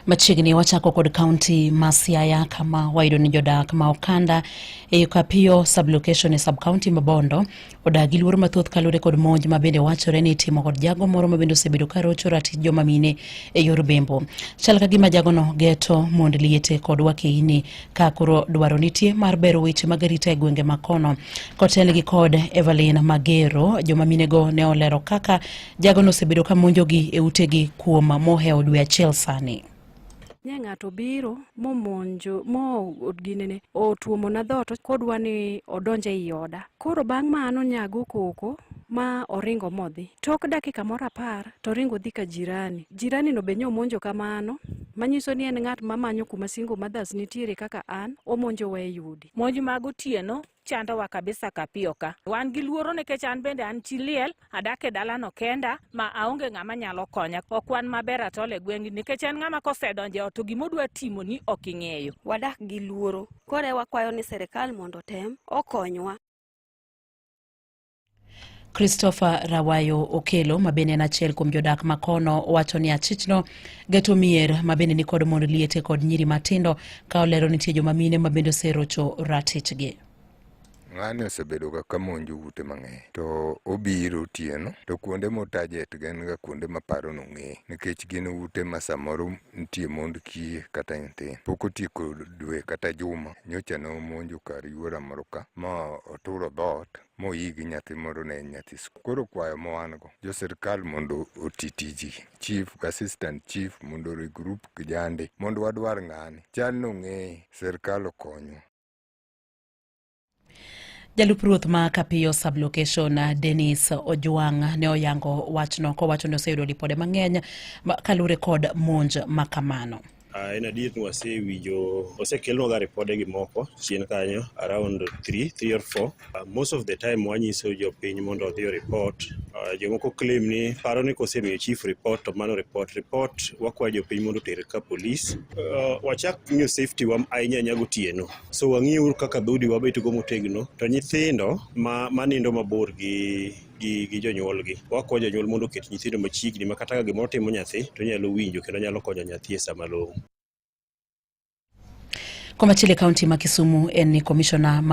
Machiegni wachako kod kaunti ma Siaya kama wayudo ni jodak ma okanda e Kapiyo sub-location e sub-county ma Bondo odak gi luoro mathoth kaluwore kod monj ma bende wachore ni itimo kod jago moro ma bende osebedo ka rocho ratich joma mine e yor bembo. Chal ka gima jagono geto mond liete kod wakeini ka koro dwaro nitie mar bero weche mag arita e gwenge ma kono. Kotelgi kod Evelyn Magero, joma minego ne olero kaka jagono osebedo ka monjogi e utegi kuom mohewo dwe achiel sani. Nye ng'ato biro momonjo mo ginene otuomona dhoot kodwa ni odonj ei oda. Koro bang' mano nyago koko ma oringo modhi. Tok dakika moro 10 to oringo odhi ka jirani. Jirani no be nyomonjo kamano manyiso ni en ng'at mamanyo kuma single mothers nitiere kaka an omonjowa e udi. Monj mag otieno chandowa kabisa kapiyo ka. Wan gi luoro nikech an bende an chi liel, adak e dalano kenda ma aonge ng'ama nyalo konya. Ok wan maber at all e gweng'ni nikech en ng'ama kosedonjo e ot to gima odwa timoni ok ing'eyo. Wadak gi luoro. Koro wakwayo ni sirikal mondo otem okonywa. Christopher Rawayo Okelo ma bende en achiel kuom jodak ma kono wacho ni achichno geto mier ma bende nikod mond liete kod nyiri matindo ka olero nitie joma mine ma bende oserocho ratichgi. Ng'ani osebedo ga ka monjo ute mang'eny to obiro otieno to kuonde motarget gin ga kuonde ma paro nong'e nikech gin ute ma samoro nitie mond kiye kata nyithindo. Pok otieko dwe kata juma nyocha nomonjo kar yuora moro ka ma oturo dhoot moyi gi nyathi moro ne en nyathi skul. Koro kwayo ma wan go jo sirkal mondo oti tijgi, chief gi assistant chief mondo regroup kijande mondo wadwar ng'ani. Chal nong'eye, sirkal okonywa. Jalup ruoth ma Kapiyo sub-location Dennis Ojwang' ne oyango wachno kowacho ni oseyudo ripode mang'eny kaluwore kod monj ma kamano. En adier ni wasewinjo osekelnwa ga ripode gi moko chien kanyo around 3 3 or 4. Most of the time wanyiso jopiny mondo odhi o report. Jomoko claim ni paro ni kosemiyo chief report to mano report report wakwayo jopiny mondo oter ka police. Wachak ng'iyo safety wa ahinya ahinya gotieno. So wang'iuru kaka dhoudi wabet go motegno to nyithindo ma manindo mabor gi jonyuolgi wakwayo jonyuol mondo oket nyithindo machiegni ma kata ka gimoro timo nyathi to nyalo winjo kendo nyalo konyo nyathi e sama long'o. Komachielo e kaunti ma Kisumu en ni komishona ma